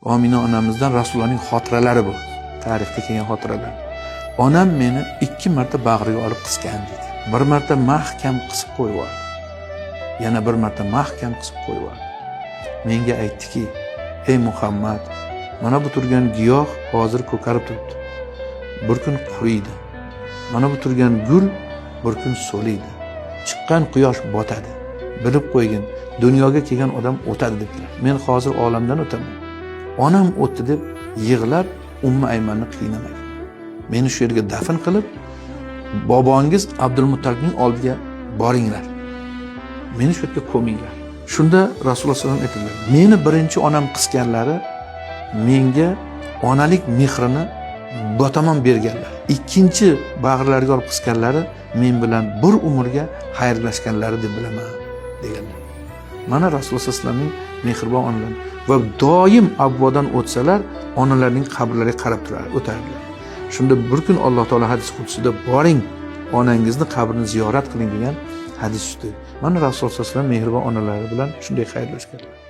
Omina onamizdan Rasulullohning xotiralari bu. Tarixda kelgan xotiralar. Onam meni 2 marta bag'riga olib qisgan deydi. Bir marta mahkam qisib qo'yib yubordi. Yana bir marta mahkam qisib qo'yib yubordi. Menga aytdiki: "Ey Muhammad, mana bu turgan giyoh hozir ko'karib turibdi. Bir kun quriydi. Mana bu turgan gul bir kun so'liydi. Chiqqan quyosh botadi. Bilib qo'ygin, dunyoga kelgan odam o'tadi" debdilar. Men hozir olamdan o'taman. Onam o'tdi deb yig'lab Ummu Aymanni qiynamang. Meni shu yerga dafn qilib, bobongiz Abdulmuttalibning oldiga boringlar. Meni shu yerga ko'minglar. Shunda Rasululloh sollallohu alayhi vasallam aytdilar: "Meni birinchi onam qisganlari menga onalik mehrini batamom berganlar. Ikkinchi bag'rlariga olib qisganlari men bilan bir umrga xayrlashganlari deb bilaman" deganlar. Mana Rasululloh sollallohu alayhi vasallamning mehribon onalari va doim Abvodan o'tsalar onalarning qabrlariga qarab turar o'tardilar. Shunda bir kun Alloh taolo hadis qudsida boring, onangizni qabrini ziyorat qiling degan hadis tushdi. Mana Rasululloh sollallohu alayhi vasallam mehribon onalari bilan shunday xayrlashganlar.